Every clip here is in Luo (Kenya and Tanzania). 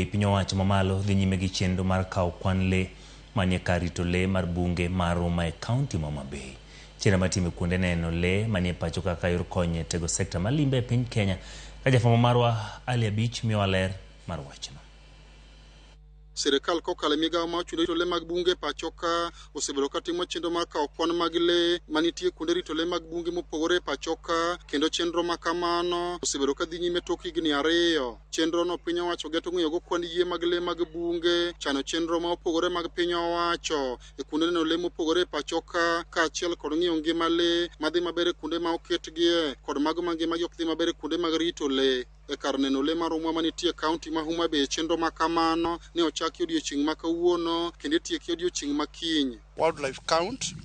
Piny owacho mamalo dhi nyime gi chenro mar kawo kwan lee manie kar rito lee mar bunge mar Ruma e kaunti ma Homa Bay. Chenro matime kuonde neno lee manie pacho kaka yor konyo e tego sekta mar limbe e piny Kenya. Ka jafwambo marwa Ali Abich miyowa ler mar wachno. Sirikal kokalo e migawo ma ochung' rito lee mag bunge e pacho ka osebedo ka timo chenro mar kawo kwan mag lee manitie kuonde rito lee mag bunge mopogore e pacho ka, kendo chenro ma kamano osebedo ka dhi nyime tok higni 2. Chenro no piny owacho geto ng'iyogo kwan yie mag lee mag bunge, chano chenro ma opogore mag piny owacho e kuonde neno lee mopogore e pacho ka, kaachiel kod ng'iyo ngima lee madhi maber e kuonde ma oketgie kod mago ma ngimagi ok dhi maber e kuonde mag rito lee. E kar neno lee mar Ruma manitie e kaunti ma Homa Bay, chenro ma kamano ne ochaki odiochieng' ma kawuono kendo itieke odiochieng' ma kiny. Wildlife count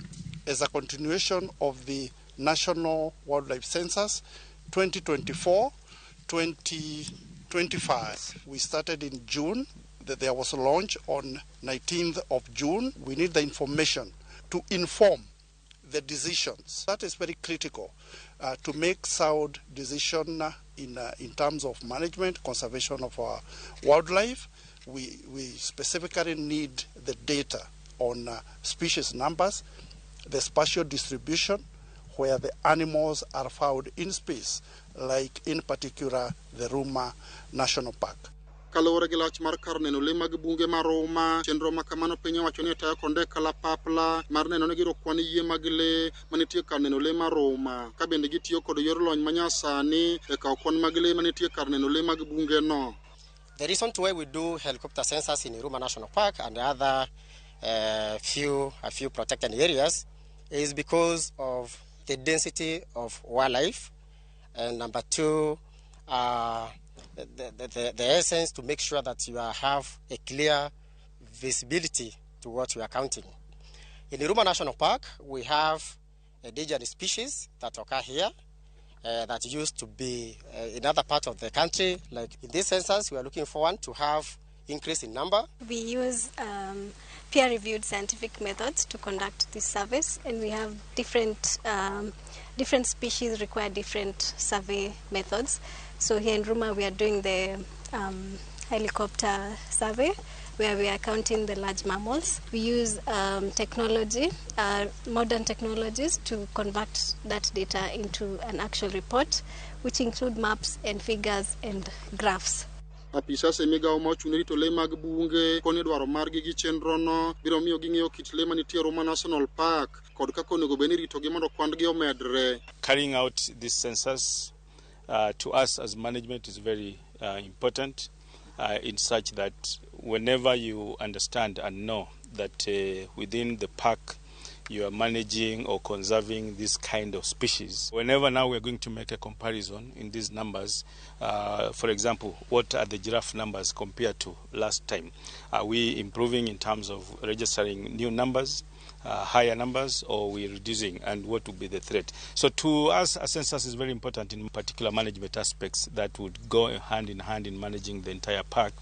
is a continuation of the National Wildlife Census 2024-2025. We started in June. There was a launch on 19th of June. We need the information to inform the decisions. That is very critical to make sound decision in terms of management, conservation of our wildlife. We specifically need the data on species numbers, the spatial distribution, where the animals are found in space, like in particular the Ruma National Park. Kaluwore gi lach mar kar neno lee mag bunge mar Ruma, chenro ma kamano piny owacho ni tayo kod ndek kalapapla mar neno ni giyudo kwan yie mag lee manitie kar neno lee mar Ruma, ka bende gitiyo kod yor lony manyasani e kawo kwan mag lee manitie kar neno lee mag bunge no. The reason to why we do helicopter census in Ruma National Park and other a few protected areas is because of the density of wildlife, and number two, the essence to make sure that you have a clear visibility to what you are counting. In Ruma National Park, we have endangered species that occur here that used to be in other parts of the country. Like in this census, we are looking forward to have increase in number. We use peer-reviewed scientific methods to conduct this surveys, and we have different species require different survey methods. So here in Ruma, we are doing the helicopter survey, where we are counting the large mammals. We use technology, modern technologies, to convert that data into an actual report, which include maps and figures and graphs. Apisas e migawo ma ochung' ne rito lee mag bunge koni dwaro margi gi chenro no biro miyo ging'eyo kit lee manitie Ruma National Park kod kaka onego bed ni iritogi mondo kwan-gi omedre. Carrying out this census to us as management is very important in such that whenever you understand and know that within the park you are managing or conserving this kind of species. Whenever now we're going to make a comparison in these numbers, for example, what are the giraffe numbers compared to last time? Are we improving in terms of registering new numbers, higher numbers, or we reducing, and what would be the threat? So to us, a census is very important in particular management aspects that would go hand in hand in managing the entire park.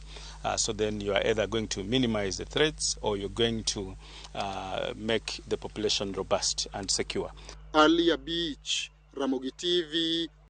So then you are either going to minimize the threats or you're going to make the population robust and secure. Ali Abich, Ramogi TV.